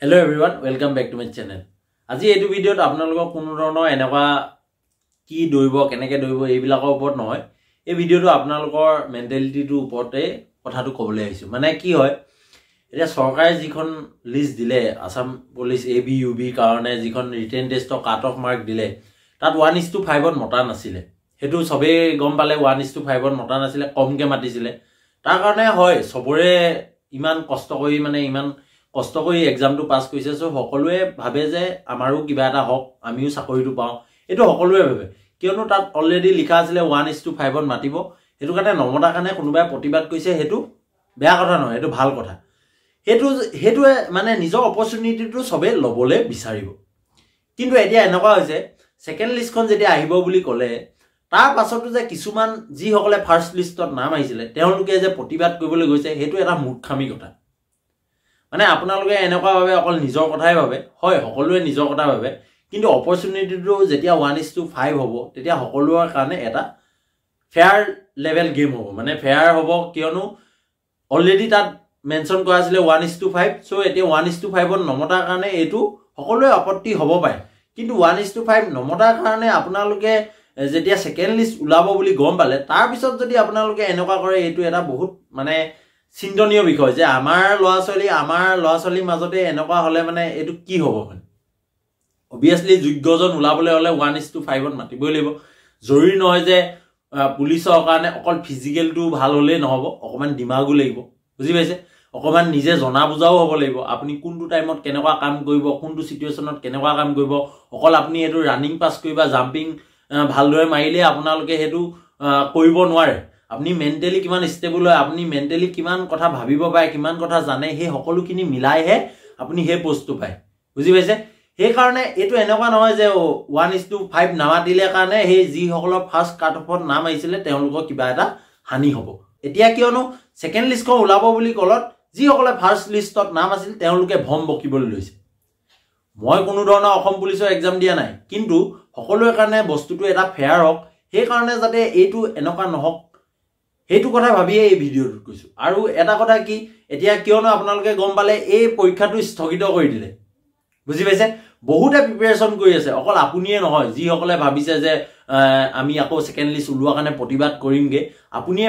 Hello everyone, welcome back to my channel. আজি এইটো ভিডিঅ'ত আপোনালোকক কোনো ধৰণৰ এনেকুৱা কি দৌৰিব, কেনেকৈ দৌৰিব এইবিলাকৰ ওপৰত নহয়। এই ভিডিঅ'টো আপোনালোকৰ মেণ্টেলিটিটোৰ ওপৰতে কথাটো ক'বলৈ আহিছোঁ। মানে কি হয়, এতিয়া চৰকাৰে যিখন লিষ্ট দিলে Assam police A B U বিৰ কাৰণে যিখন ৰিটেন টেষ্টৰ কাট অফ মাৰ্ক দিলে, তাত 1:5ত মতা নাছিলে। সেইটো চবেই গম পালে, 1:5ত মতা নাছিলে, কমকৈ মাতিছিলে। তাৰ কাৰণে হয় চবৰে ইমান কষ্ট কৰি, মানে ইমান কষ্ট কৰি এক্সামটো পাছ কৰিছে, চ' সকলোৱে ভাবে যে আমাৰো কিবা এটা হওক, আমিও চাকৰিটো পাওঁ। এইটো সকলোৱে ভাবে, কিয়নো তাত অলৰেডি লিখা আছিলে 1:5ত মাতিব। সেইটো কাৰণে নমতাৰ কাৰণে কোনোবাই প্ৰতিবাদ কৰিছে, সেইটো বেয়া কথা নহয়, সেইটো ভাল কথা। সেইটোৱে মানে নিজৰ অপৰচুনিটিটো চবেই ল'বলৈ বিচাৰিব। কিন্তু এতিয়া এনেকুৱা হৈছে, ছেকেণ্ড লিষ্টখন যেতিয়া আহিব বুলি ক'লে, তাৰ পাছতো যে কিছুমান যিসকলে ফাৰ্ষ্ট লিষ্টত নাম আহিছিলে তেওঁলোকে যে প্ৰতিবাদ কৰিবলৈ গৈছে, সেইটো এটা মূৰ্খামী কথা। মানে আপোনালোকে এনেকুৱা ভাবে অকল নিজৰ কথাই ভাবে, হয় সকলোৱে নিজৰ কথা ভাবে, কিন্তু অপৰচুনিটিটো যেতিয়া 1:5 হ'ব, তেতিয়া সকলোৰে কাৰণে এটা ফেয়াৰ লেভেল গেম হ'ব, মানে ফেয়াৰ হ'ব। কিয়নো অলৰেডি তাত মেনশ্যন কৰা আছিলে 1:5। চ' এতিয়া 1:5ত নমতাৰ কাৰণে এইটো সকলোৱে আপত্তি হ'ব পাৰে। কিন্তু 1:5 নমতাৰ কাৰণে আপোনালোকে যেতিয়া ছেকেণ্ড লিষ্ট ওলাব বুলি গম পালে, তাৰপিছত যদি আপোনালোকে এনেকুৱা কৰে, এইটো এটা বহুত মানে চিন্তনীয় বিষয় যে আমাৰ ল'ৰা ছোৱালীৰ মাজতে এনেকুৱা হ'লে মানে এইটো কি হ'ব। মানে অভিয়াছলি যোগ্যজন ওলাবলৈ হ'লে 1:5ত মাতিবই লাগিব। জৰুৰী নহয় যে পুলিচৰ কাৰণে অকল ফিজিকেলটো ভাল হ'লেই নহ'ব, অকণমান দিমাগো লাগিব, বুজি পাইছে? অকণমান নিজে জনা বুজাও হ'ব লাগিব, আপুনি কোনটো টাইমত কেনেকুৱা কাম কৰিব, কোনটো চিটুৱেশ্যনত কেনেকুৱা কাম কৰিব। অকল আপুনি এইটো ৰানিং পাছ কৰি বা জাম্পিং ভালদৰে মাৰিলেই আপোনালোকে সেইটো কৰিব নোৱাৰে। আপুনি মেণ্টেলি কিমান ষ্টেবল হয়, আপুনি মেণ্টেলি কিমান কথা ভাবিব পাৰে, কিমান কথা জানে, সেই সকলোখিনি মিলাইহে আপুনি সেই পষ্টটো পায়, বুজি পাইছে? সেইকাৰণে এইটো এনেকুৱা নহয় যে 1:5 নামাতিলে কাৰণে সেই যিসকলৰ ফাৰ্ষ্ট কাট অফত নাম আহিছিলে তেওঁলোকৰ কিবা এটা হানি হ'ব। এতিয়া কিয়নো ছেকেণ্ড লিষ্টখন ওলাব বুলি ক'লত যিসকলে ফাৰ্ষ্ট লিষ্টত নাম আছিল তেওঁলোকে ভম বকিবলৈ লৈছে। মই কোনো ধৰণৰ অসম পুলিচৰ এক্সাম দিয়া নাই, কিন্তু সকলোৰে কাৰণে বস্তুটো এটা ফেয়াৰ হওক, সেইকাৰণে যাতে এইটো এনেকুৱা নহওক, সেইটো কথা ভাবিয়ে এই ভিডিঅ'টোত কৈছোঁ। আৰু এটা কথা কি, এতিয়া কিয়নো আপোনালোকে গম পালে এই পৰীক্ষাটো স্থগিত কৰি দিলে, বুজি পাইছে? বহুতে প্ৰিপেৰেশ্যন কৰি আছে, অকল আপুনিয়ে নহয়, যিসকলে ভাবিছে যে আমি আকৌ ছেকেণ্ড লিষ্ট ওলোৱাৰ কাৰণে প্ৰতিবাদ কৰিমগৈ, আপুনিয়ে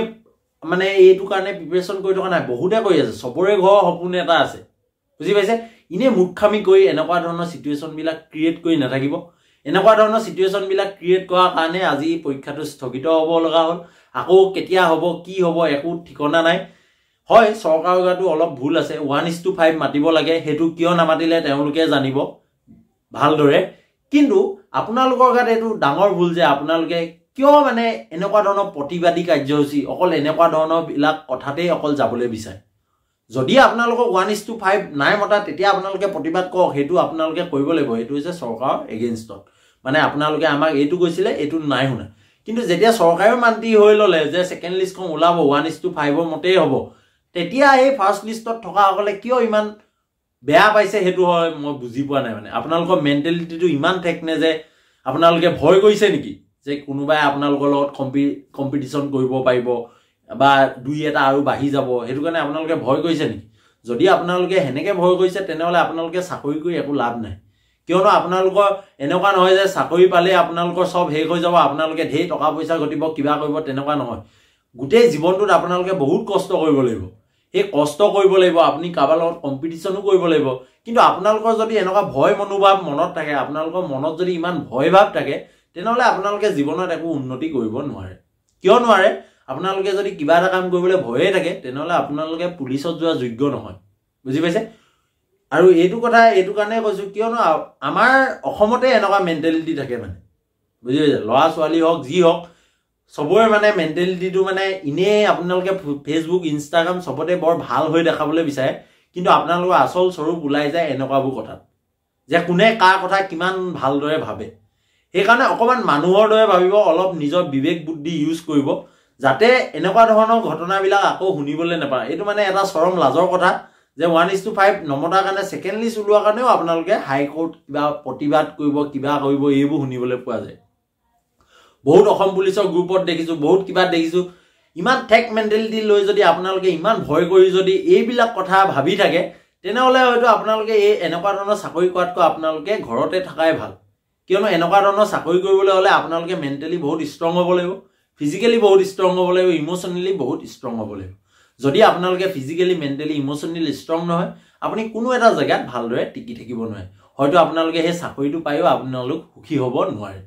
মানে এইটো কাৰণে প্ৰিপেৰেশ্যন কৰি থকা নাই, বহুতে কৰি আছে। চবৰে ঘৰৰ সপোন এটা আছে, বুজি পাইছে? এনেই মূৰ্খামি কৰি এনেকুৱা ধৰণৰ চিটুৱেশ্যনবিলাক ক্ৰিয়েট কৰি নাথাকিব। এনেকুৱা ধৰণৰ চিটুৱেশ্যনবিলাক ক্ৰিয়েট কৰাৰ কাৰণে আজি পৰীক্ষাটো স্থগিত হ'ব লগা হ'ল। আকৌ কেতিয়া হ'ব, কি হ'ব, একো ঠিকনা নাই। হয় চৰকাৰৰ গাতো অলপ ভুল আছে, 1:5 মাতিব লাগে, সেইটো কিয় নামাতিলে তেওঁলোকে জানিব ভালদৰে। কিন্তু আপোনালোকৰ গাত এইটো ডাঙৰ ভুল যে আপোনালোকে কিয় মানে এনেকুৱা ধৰণৰ প্ৰতিবাদী কাৰ্যসূচী, অকল এনেকুৱা ধৰণৰবিলাক কথাতেই অকল যাবলৈ বিচাৰে। যদি আপোনালোকক 1:5 নাই মতা, তেতিয়া আপোনালোকে প্ৰতিবাদ কৰক, সেইটো আপোনালোকে কৰিব লাগিব। সেইটো হৈছে চৰকাৰৰ এগেইনষ্টত, মানে আপোনালোকে আমাক এইটো কৈছিলে, এইটো নাই শুনা। কিন্তু যেতিয়া চৰকাৰেও মান্তি হৈ ল'লে যে ছেকেণ্ড লিষ্টখন ওলাব 1:5ৰ মতেই হ'ব, তেতিয়া এই ফাৰ্ষ্ট লিষ্টত থকাসকলে কিয় ইমান বেয়া পাইছে সেইটো হয় মই বুজি পোৱা নাই। মানে আপোনালোকৰ মেণ্টেলিটিটো ইমান ঠেকনে যে আপোনালোকে ভয় কৰিছে নেকি যে কোনোবাই আপোনালোকৰ লগত কম্পিটিশ্যন কৰিব পাৰিব বা দুই এটা আৰু বাঢ়ি যাব, সেইটো কাৰণে আপোনালোকে ভয় কৰিছে নেকি? যদি আপোনালোকে সেনেকৈ ভয় কৰিছে, তেনেহ'লে আপোনালোকে চাকৰি কৰি একো লাভ নাই। কিয়নো আপোনালোকৰ এনেকুৱা নহয় যে চাকৰি পালেই আপোনালোকৰ চব শেষ হৈ যাব, আপোনালোকে ঢেৰ টকা পইচা ঘটিব, কিবা কৰিব, তেনেকুৱা নহয়। গোটেই জীৱনটোত আপোনালোকে বহুত কষ্ট কৰিব লাগিব, সেই কষ্ট কৰিব লাগিব, আপুনি কাৰোবাৰ লগত কম্পিটিশ্যনো কৰিব লাগিব। কিন্তু আপোনালোকৰ যদি এনেকুৱা ভয় মনোভাৱ মনত থাকে, আপোনালোকৰ মনত যদি ইমান ভয় ভাৱ থাকে, তেনেহ'লে আপোনালোকে জীৱনত একো উন্নতি কৰিব নোৱাৰে। কিয় নোৱাৰে? আপোনালোকে যদি কিবা এটা কাম কৰিবলৈ ভয়ে থাকে, তেনেহ'লে আপোনালোকে পুলিচত যোৱা যোগ্য নহয়, বুজি পাইছে? আৰু এইটো কথা এইটো কাৰণে কৈছোঁ, কিয়নো আমাৰ অসমতে এনেকুৱা মেণ্টেলিটি থাকে, মানে বুজি পাইছে? ল'ৰা ছোৱালী হওক যি হওক, চবৰে মানে মেণ্টেলিটিটো মানে এনেই আপোনালোকে ফেচবুক, ইনষ্টাগ্ৰাম চবতে বৰ ভাল হৈ দেখাবলৈ বিচাৰে, কিন্তু আপোনালোকৰ আচল স্বৰূপ ওলাই যায় এনেকুৱাবোৰ কথাত, যে কোনে কাৰ কথা কিমান ভালদৰে ভাবে। সেইকাৰণে অকণমান মানুহৰ দৰে ভাবিব, অলপ নিজৰ বিবেক বুদ্ধি ইউজ কৰিব, যাতে এনেকুৱা ধৰণৰ ঘটনাবিলাক আকৌ শুনিবলৈ নাপায়। এইটো মানে এটা চৰম লাজৰ কথা যে 1:5 নমতাৰ কাৰণে ছেকেণ্ড লিষ্ট ওলোৱাৰ কাৰণেও আপোনালোকে হাইকোৰ্ট কিবা প্ৰতিবাদ কৰিব, কিবা কৰিব, এইবোৰ শুনিবলৈ পোৱা যায়। বহুত অসম পুলিচৰ গ্ৰুপত দেখিছোঁ, বহুত কিবা দেখিছোঁ, ইমান ঠেক মেণ্টেলিটি লৈ যদি আপোনালোকে ইমান ভয় কৰি যদি এইবিলাক কথা ভাবি থাকে, তেনেহ'লে হয়তো আপোনালোকে এই এনেকুৱা ধৰণৰ চাকৰি কৰাতকৈ আপোনালোকে ঘৰতে থকাই ভাল। কিয়নো এনেকুৱা ধৰণৰ চাকৰি কৰিবলৈ হ'লে আপোনালোকে মেণ্টেলি বহুত ষ্ট্ৰং হ'ব লাগিব, ফিজিকেলি বহুত ষ্ট্ৰং হ'ব লাগিব, ইম'চনেলি বহুত ষ্ট্ৰং হ'ব লাগিব। যদি আপোনালোকে ফিজিকেলি, মেণ্টেলি, ইম'চনেলি ষ্ট্ৰং নহয়, আপুনি কোনো এটা জেগাত ভালদৰে টিকি থাকিব নোৱাৰে। হয়তো আপোনালোকে সেই চাকৰিটো পায়ো আপোনালোক সুখী হ'ব নোৱাৰে।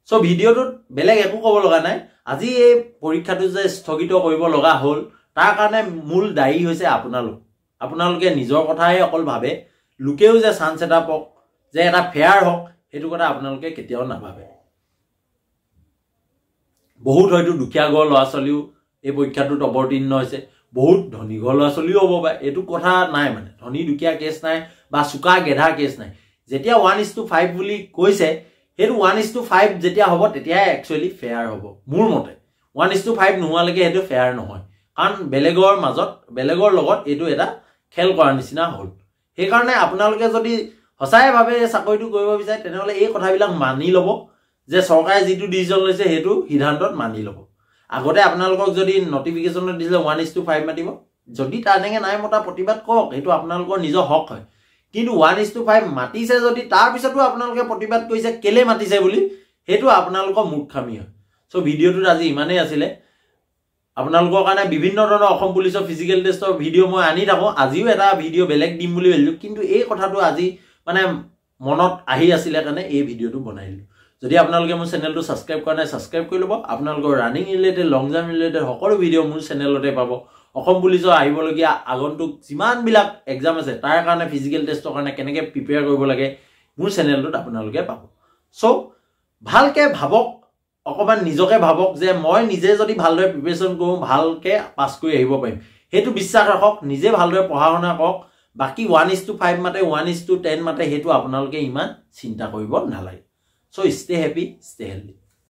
চ' ভিডিঅ'টোত বেলেগ একো ক'ব লগা নাই। আজি এই পৰীক্ষাটো যে স্থগিত কৰিব লগা হ'ল, তাৰ কাৰণে মূল দায়ী হৈছে আপোনালোক। আপোনালোকে নিজৰ কথাহে অকল ভাবে, লোকেও যে চান্স এটা পাওক, যে এটা ফেয়াৰ হওক, সেইটো কথা আপোনালোকে কেতিয়াও নাভাবে। বহুত হয়তো দুখীয়া ঘৰৰ ল'ৰা ছোৱালীও এই পৰীক্ষাটোত অৱতীৰ্ণ হৈছে, বহুত ধনী ঘৰৰ ল'ৰা ছোৱালীও হ'ব পাৰে, এইটো কথা নাই, মানে ধনী দুখীয়া কেছ নাই বা চোকা গেধা কেছ নাই। যেতিয়া 1:5 বুলি কৈছে, সেইটো 1:5 যেতিয়া হ'ব তেতিয়াহে একচুৱেলি ফেয়াৰ হ'ব মোৰ মতে। 1:5 নোহোৱালৈকে সেইটো ফেয়াৰ নহয়, কাৰণ বেলেগৰ মাজত, বেলেগৰ লগত এইটো এটা খেল কৰাৰ নিচিনা হ'ল। সেইকাৰণে আপোনালোকে যদি সঁচাই ভাবে চাকৰিটো কৰিব বিচাৰে, তেনেহ'লে এই কথাবিলাক মানি ল'ব যে চৰকাৰে যিটো ডিচিশ্যন লৈছে সেইটো সিদ্ধান্তত মানি ল'ব। আগতে আপোনালোকক যদি নটিফিকেশ্যনত দিছিলে 1:5 মাতিব, যদি তেনেকৈ নাই মতা প্ৰতিবাদ কৰক, সেইটো আপোনালোকৰ নিজৰ হক হয়। কিন্তু 1:5 মাতিছে যদি তাৰপিছতো আপোনালোকে প্ৰতিবাদ কৰিছে কেলে মাতিছে বুলি, সেইটো আপোনালোকৰ মূৰ্খামি হয়। চ' ভিডিঅ'টোত আজি ইমানেই আছিলে। আপোনালোকৰ কাৰণে বিভিন্ন ধৰণৰ অসম পুলিচৰ ফিজিকেল টেষ্টৰ ভিডিঅ' মই আনি থাকোঁ। আজিও এটা ভিডিঅ' বেলেগ দিম বুলি ভাবিলোঁ, কিন্তু এই কথাটো আজি মানে মনত আহি আছিলে কাৰণে এই ভিডিঅ'টো বনাই দিলোঁ। যদি আপোনালোকে মোৰ চেনেলটো ছাবস্ক্ৰাইব কৰা নাই, ছাবস্ক্ৰাইব কৰি ল'ব। আপোনালোকৰ running related, long jump related সকলো ভিডিঅ' মোৰ চেনেলতে পাব। অসম পুলিচৰ আহিবলগীয়া আগন্তুক যিমানবিলাক এক্সাম আছে, তাৰ কাৰণে ফিজিকেল টেষ্টৰ কাৰণে কেনেকৈ প্ৰিপেয়াৰ কৰিব লাগে মোৰ চেনেলটোত আপোনালোকে পাব। চ' ভালকৈ ভাবক, অকণমান নিজকে ভাবক যে মই নিজে যদি ভালদৰে প্ৰিপেৰেশ্যন কৰোঁ, ভালকৈ পাছ কৰি আহিব পাৰিম, সেইটো বিশ্বাস ৰাখক। নিজে ভালদৰে পঢ়া শুনা কৰক। বাকী 1:5 মাতে, 1:10 মাতে, সেইটো আপোনালোকে ইমান চিন্তা কৰিব নালাগে। So stay happy, stay healthy.